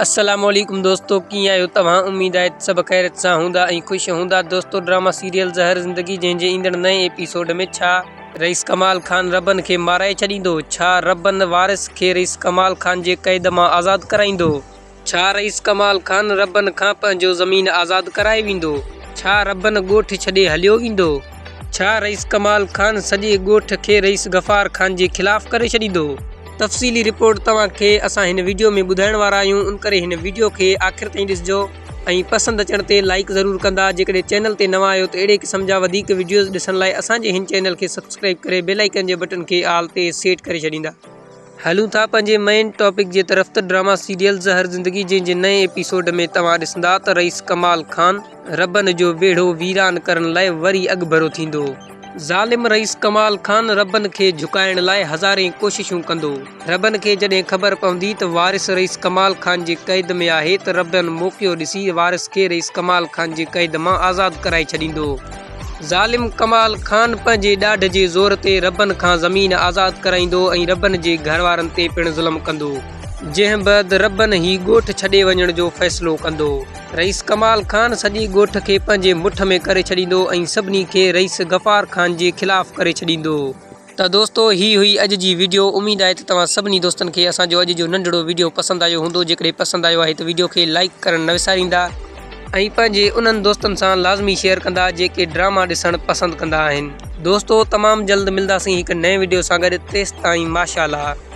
السلام عليڪم دوستو ڪيئن آهيو توهان اميد آهي ته سڀ خيريت سان هوندا ۽ خوش هوندا دوستو ڊراما سيريل زهر زندگي جنهن جي ايندڙ نئين ايپيسوڊ ۾ ڇا رئيس ڪمال خان ربن کي مارائي ڇڏيندو ڇا ربن وارث کي رئيس ڪمال خان جي قيد مان آزاد ڪرائيندو ڇا رئيس ڪمال خان ربن کان پنهنجو زمين آزاد ڪرائي ويندو ڇا ربن ڳوٺ ڇڏي هليو ويندو ڇا رئيس ڪمال خان سڄي ڳوٺ کي رئيس غفار خان جي خلاف ڪري ڇڏيندو. تفصيلي رپورٽ توهان کي اسان هن ويڊيو ۾ ٻڌائڻ وارا آهيون ان ڪري هن ويڊيو کي آخر تائين ڏسجو ۽ پسند اچڻ تي لائيڪ ضرور ڪندا جيڪڏهن چينل تي نوان آهيو ته اهڙي قسم جا وڌيڪ ويڊيوز ڏسڻ لاء اسان جي هن چينل کي سبسڪرائيب ڪري بيل آئيڪن جي بٽن کي آل تي سيٽ ڪري ڇڏيندا. هلون ٿا پنهنجي مئين ٽاپڪ جي طرف ته ڊراما سيريل زهر زندگي جنهن جي نئين ايپيسوڊ ۾ توهان ڏسندا ته رئيس ڪمال خان ربن جو ويڙهو ويران ڪرڻ لاء وري اڳڀرو ٿيندو. ظالم رئيس ڪمال خان ربن کي جهڪائڻ لاء هزارين ڪوششون ڪندو. ربن کي جڏهن خبر پوندي ته وارث رئيس ڪمال خان جي قيد ۾ آهي ته ربن موقعو ڏسي وارث کي رئيس ڪمال خان جي قيد مان آزاد ڪرائي ڇڏيندو. ظالم ڪمال خان پنهنجي ڏاڍ جي زور تي ربن کان زمين آزاد ڪرائيندو ۽ ربن جي گهروارن تي پڻ ظلم ڪندو. جنهن بعد ربن هي ڳوٺ ڇڏي وڃڻ جو فيصلو ڪندو. رئيس ڪمال خان سڄي ڳوٺ کي پنهنجي مٺ ۾ ڪري ڇڏيندو ۽ سڀني کي رئيس غفار خان جي خلاف ڪري ڇڏيندو. ته دوستو هي هئي اڄ جي وڊيو اميد آهي ته توهان سڀني دوستن کي اسان جو اڄ جو ننڍڙو وڊيو پسند آيو هوندو جيڪڏهن پسند آيو آهي ته وڊيو کي لائيڪ ڪرڻ نه وساريندا ۽ پنهنجي انهن دوستن سان لازمي شيئر ڪندا جيڪي ڊراما ڏسڻ پسند ڪندا آهن دوستو تمام جلد ملداسين هڪ نئين وڊيو سان گڏ تيستائين ماشاءالله.